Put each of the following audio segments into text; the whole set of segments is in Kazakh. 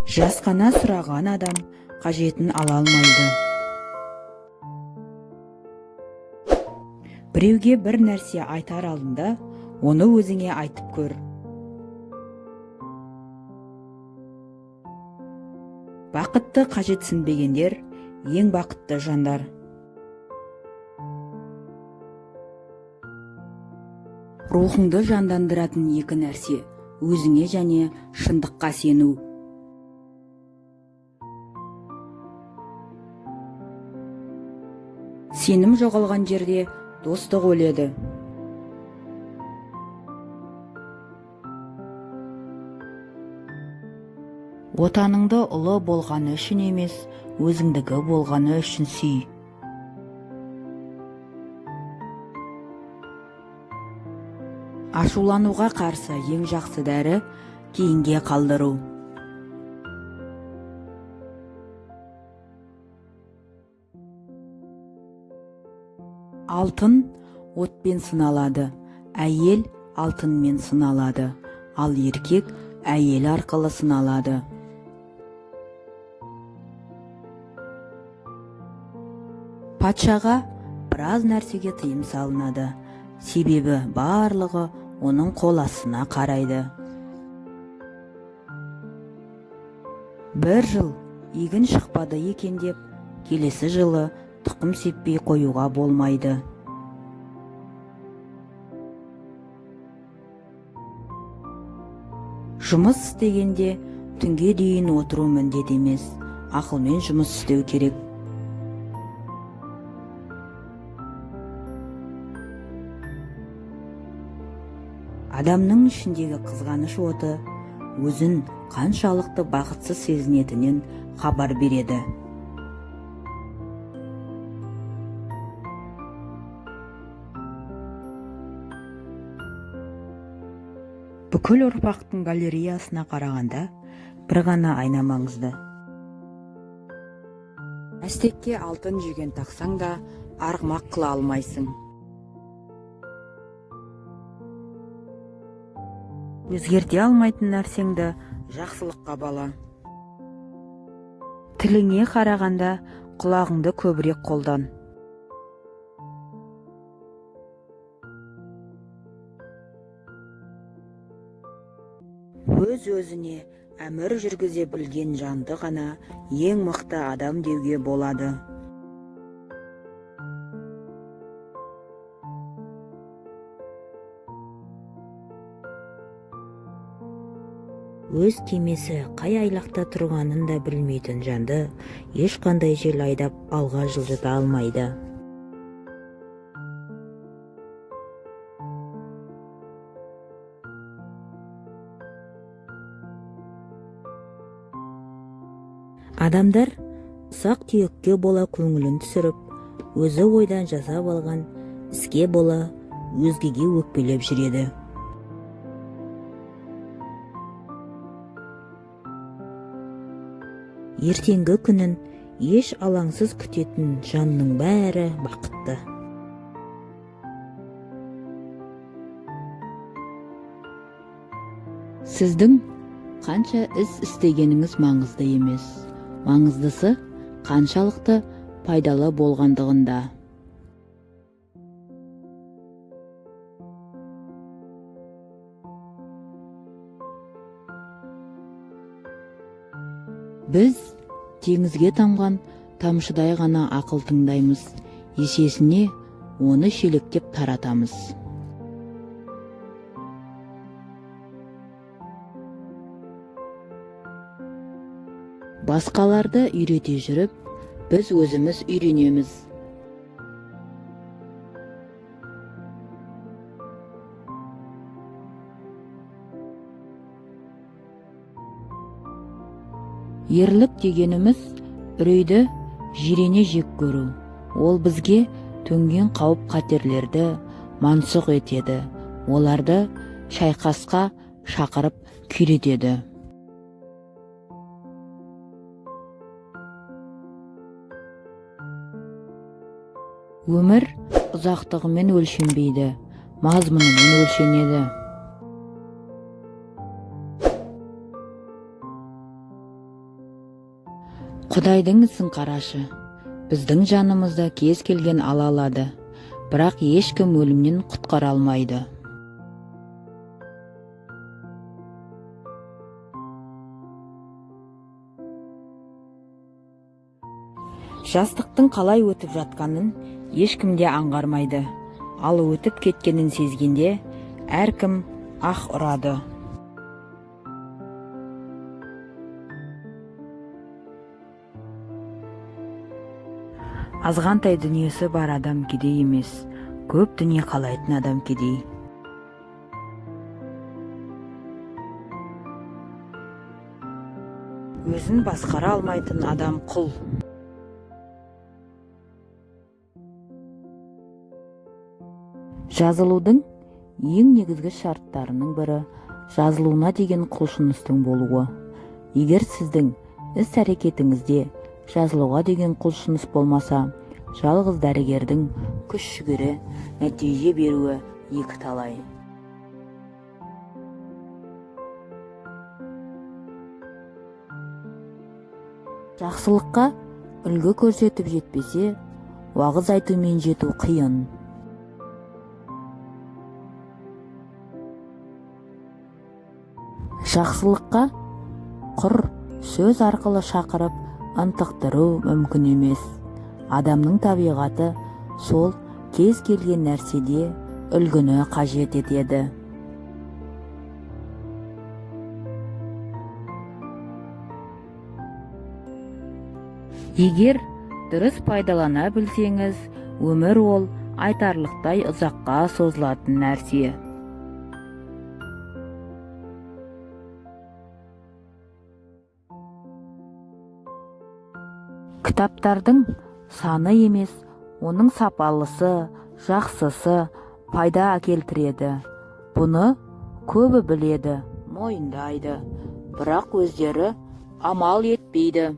Жасқана сұраған адам қажетін ала алмайды. Біреуге бір нәрсе айтар алдында оны өзіңе айтып көр. Бақытты қажетсінбегендер ең бақытты жандар. Рухыңды жандандыратын екі нәрсе: өзіңе және шындыққа сену. Сенім жоғалған жерде достық өледі. Отаныңды ұлы болғаны үшін емес, өзіңдікі болғаны үшін сүй. Ашулануға қарсы ең жақсы дәрі – кейінге қалдыру. Алтын отпен сыналады, әйел алтынмен сыналады, ал еркек әйел арқылы сыналады. Патшаға біраз нәрсеге тыйым салынады, себебі барлығы оның қол астына қарайды. Бір жыл егін шықпады екен деп, келесі жылы тұқым сеппей қоюға болмайды. Жұмыс істегенде түнге дейін отыру міндет емес, ақылмен жұмыс істеу керек. Адамның ішіндегі қызғаныш оты өзін қаншалықты бақытсыз сезінетінен хабар береді. Бүкіл ұрпақтың галереясына қарағанда бір ғана айна маңызды. Мәстекке алтын жүген тақсаң да, арғымақ қыла алмайсың. Өзгерте алмайтын нәрсеңді жақсылыққа бала. Тіліңе қарағанда құлағыңды көбірек қолдан. Өз-өзіне әмір жүргізе білген жанды ғана ең мықты адам деуге болады. Өз кемесі қай айлақта тұрғанын да білмейтін жанды ешқандай жел айдап алға жылжыта алмайды. Адамдар ұсақ-түйекке бола көңілін түсіріп, өзі ойдан жасап алған іске бола өзгеге өкпелеп жүреді. Ертеңгі күнін еш алаңсыз күтетін жанның бәрі бақытты. Сіздің қанша іс істегеніңіз маңызды емес, маңыздысы қаншалықты пайдалы болғандығында. Біз теңізге тамған тамшыдай ғана ақыл тыңдаймыз, есесіне оны шелектеп таратамыз. Басқаларды үйрете жүріп, біз өзіміз үйренеміз. Ерлік дегеніміз – үрейді жирене жек көру. Ол бізге төнген қауіп-қатерлерді мансұқ етеді, оларды шайқасқа шақырып күйретеді. Өмір ұзақтығымен өлшенбейді, мазмұнымен өлшенеді. Құдайдың ісін қарашы. Біздің жанымызды кез келген ала алады, бірақ ешкім өлімнен құтқара алмайды. Жастықтың қалай өтіп жатқанын ешкім де аңғармайды, ал өтіп кеткенін сезгенде әркім аһ ұрады. Азғантай дүниесі бар адам кедей емес, көп дүние қалайтын адам кедей. Өзін басқара алмайтын адам құл. Жазылудың ең негізгі шарттарының бірі жазылуына деген құлшыныстың болуы. Егер сіздің іс-әрекетіңізде жазылуға деген құлшыныс болмаса, жалғыз дәрігердің күш-жігері нәтиже беруі екіталай. Жақсылыққа үлгі көрсетіп жетпесе, уағыз айтумен жету қиын. Жақсылыққа құр сөз арқылы шақырып ынтықтыру мүмкін емес. Адамның табиғаты сол, кез келген нәрседе үлгіні қажет етеді. Егер дұрыс пайдалана білсеңіз, өмір ол айтарлықтай ұзаққа созылатын нәрсе. Кітаптардың саны емес, оның сапалысы, жақсысы пайда әкелтіреді. Бұны көбі біледі, мойындайды, бірақ өздері амал етпейді.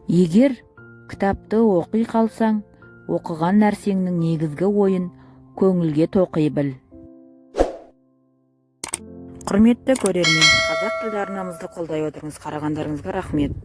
Егер кітапты оқи қалсаң, оқыған нәрсеңнің негізгі ойын көңілге тоқи біл. Құрметті көрермен, қазақ тілді арнамызды қолдай отырыңыз. Қарағандарыңызға рахмет.